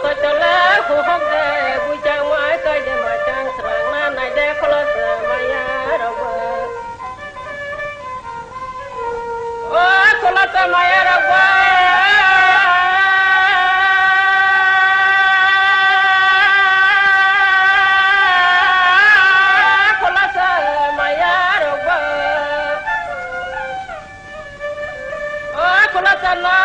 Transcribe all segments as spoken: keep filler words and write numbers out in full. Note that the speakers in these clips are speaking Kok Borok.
Koitole huhok de buichang mai kaide machang srang na nai de kholosa maya rok bo. O kholosa maya rok bo. Kholosa maya rok bo. O kholosa na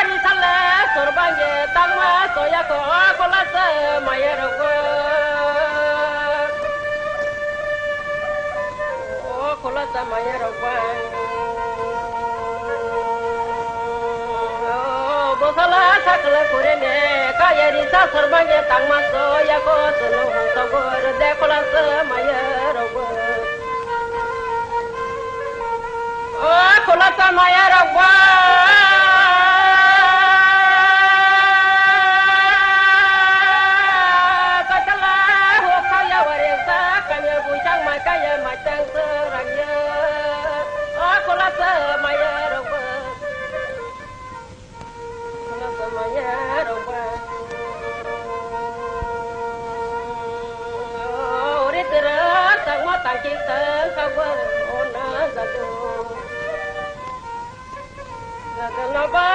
ri sale sorbangye tangma soya ko o kholosa maya rok bo. O kholosa maya rok bo. O bosala sakla kurene kaya ri sa sorbangye tangma soya ko sunu hung togor de kholosa maya rok bo. O kholosa maya rok bo. Kachala ho khaya ware sa kanya buchang mai kaya machang srang ya. O kholosa maya rok bo. Kholosa maya rok bo. Ore tera tangma tangki tang kabar ona jadu. Jadu na ba.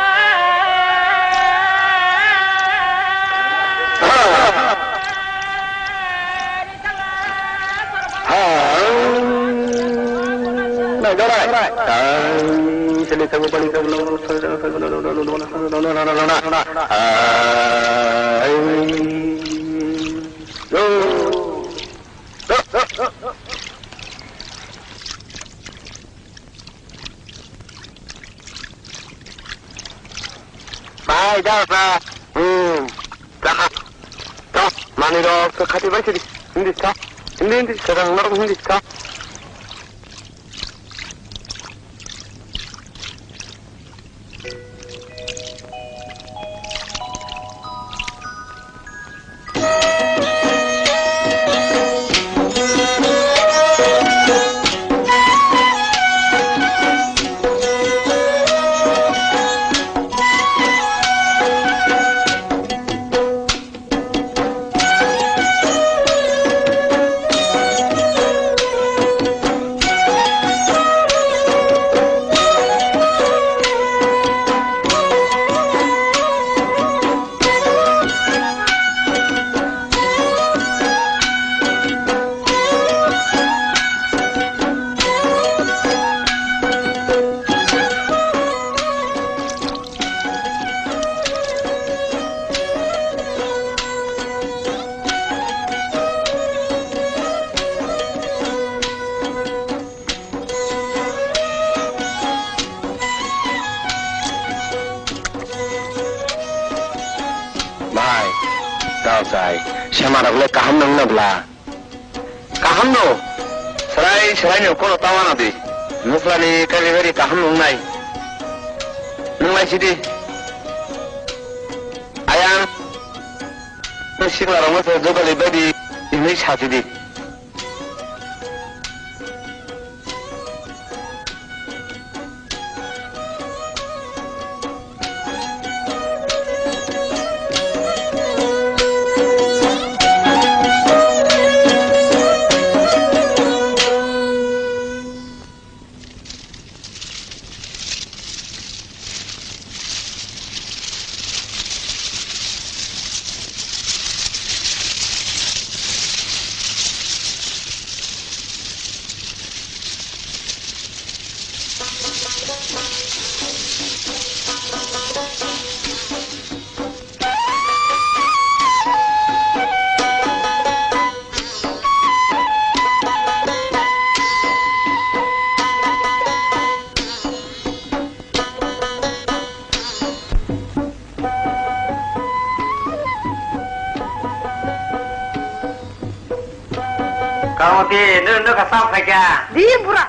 Bai, da, da. Hmm. Da. Da. Mani rok, khati bai sidi. Hindi sa. Hindi, hindi. Sekarang norok hindi sa. Bai, tao sai, sema rok le kaham nang na bla. Kaham no, serai serai no kono tawana di. Nukla ni kali bari kaham nang nai. Nang nai sidi. Ayang, sikla rok no jogali badi, ini sati di. Kamoti, nung, nung ka sam khaikha. Di, bura.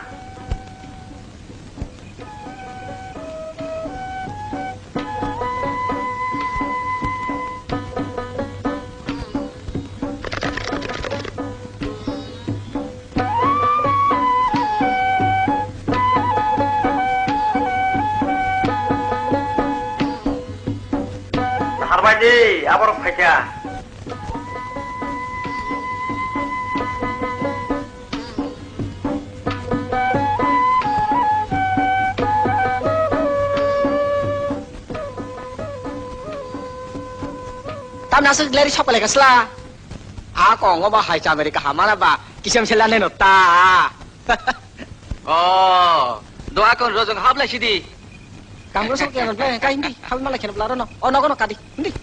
Di, aborok phaikha. Tamni aswk leri sokpalai ka sla. A kongo ba hai chamari kaham mana ba kisam sela neno ta. Oh, doa kon rojong hablai sidi. Kamro sok ya, kai hindi, hablai malai kena belaro no. Oh, nogo no kadi, hindi.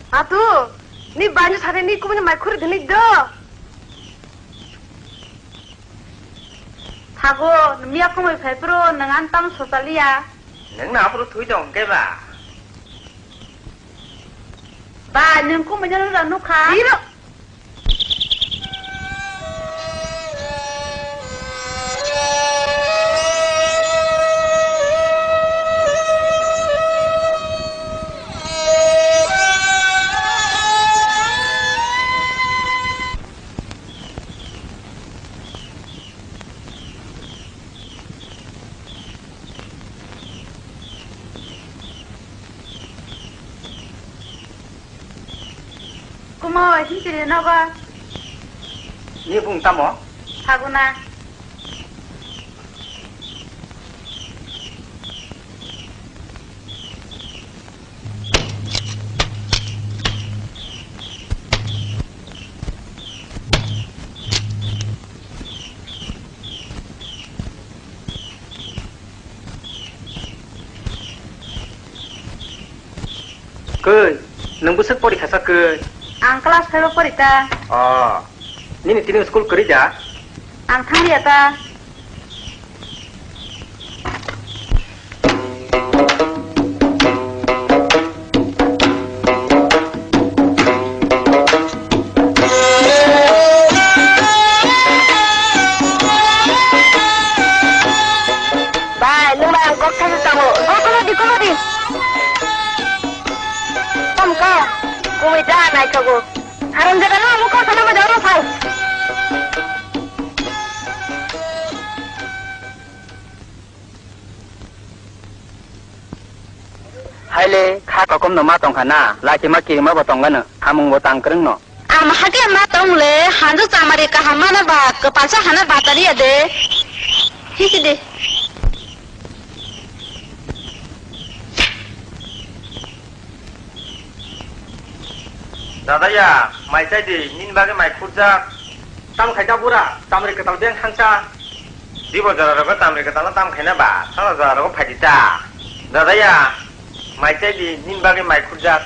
Atu, ni bani sare ni kumuni mai khuri dini do. Thago, miya kumui phai phuru nwng ang tamo sochaliya. Nwng na aphuru thui tong khe ba? Ba, nwng kumui no nukha. Iro. Kumo, himchiri nogo. Ni bung tamo? Phaguna. Koi, nwng bwswk pori khasa koi? Ang class five o pori ta. Oh, nini tini school kwrwi da? Ang thang ya ta. Bai, nwng bai ang kok thani tongo. O, kono di, kono di. Ja naithogo. Haram jaga no amu kok sana ma jaga no phai. Haile kha kokom no ma tongkha na, lachima kirima bo tongkha no, hamung bo tang kwrwng no. Ama hake ma tong le, hanju chamari kaham mana ba, kwpalsa hana batari ya de. Hisi de. Dadaya, mai chai di, nini bagwi mai khurjak. Tam khai da bura, tamri kwtal beng thangsa. Dibo jora rogo tamri kwtal no tam khaina ba, salo jora rogo phai di ta. Dadaya, mai chai di, nini bagwi mai khurjak.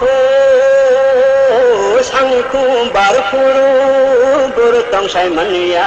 O sangni khum bar phuru bor tong sai manya.